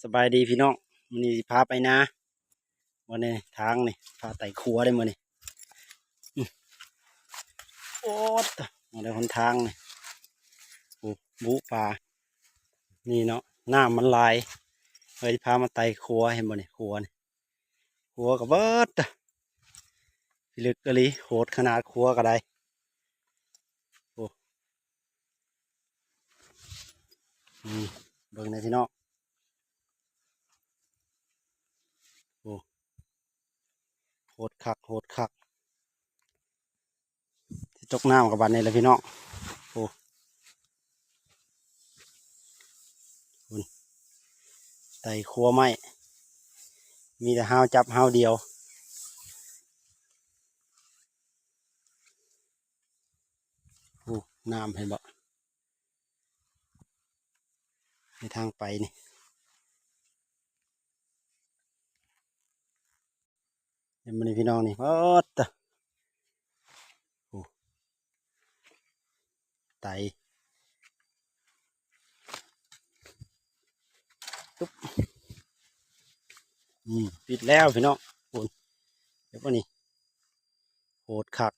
ສະບາຍດີພີ່ນ້ອງ, ມື້ນີ້ຊິພາໄປນາ. ມື້ນີ້ທາງນີ້ ພາໄຕ່ຂົວເດ້ມື້ນີ້. ອື ໂອ້ ຕະ ມາໄດ້ຫົນທາງນີ້. ໂອ້ ບຸປາ ນີ້ເນາະ, ນ້ຳມັນຫຼາຍ ເລີຍຊິພາມາໄຕ່ຂົວ. ເຫັນບໍ່ນີ້ ຂົວນີ້ ຂົວກໍເບິດ ພິລຶກອີ່ຫຼີ, ໂຫດຂະໜາດຂົວກໍໄດ້. ໂອ້ ນີ້ ເບິ່ງແດ່ພີ່ນ້ອງ. ໂອ້ ໂຫດຄັກ ໂຫດຄັກ. ຊິຕົກນ້ຳກັບບັດນີ້ແຫຼະພີ່ນ້ອງ. ໂອ້ ພຸ້ນ ໄຕ່ຂົວໄມ້ ມີແຕ່ຮາວຈັບຮາວດຽວ. ໂອ້ ນ້ຳເຫັນບໍ່ ໃນທາງໄປນີ້. ເຫັນບໍ່ນີ້ພີ່ນ້ອງນີ້ ໂອ້ ຕະ ໂອ້ ໄຕ ຕຶບ ອືມ ປິດແລ້ວພີ່ນ້ອງ. ໂອ້ ເຫັນບໍ່ນີ້ ໂຫດຄັກ.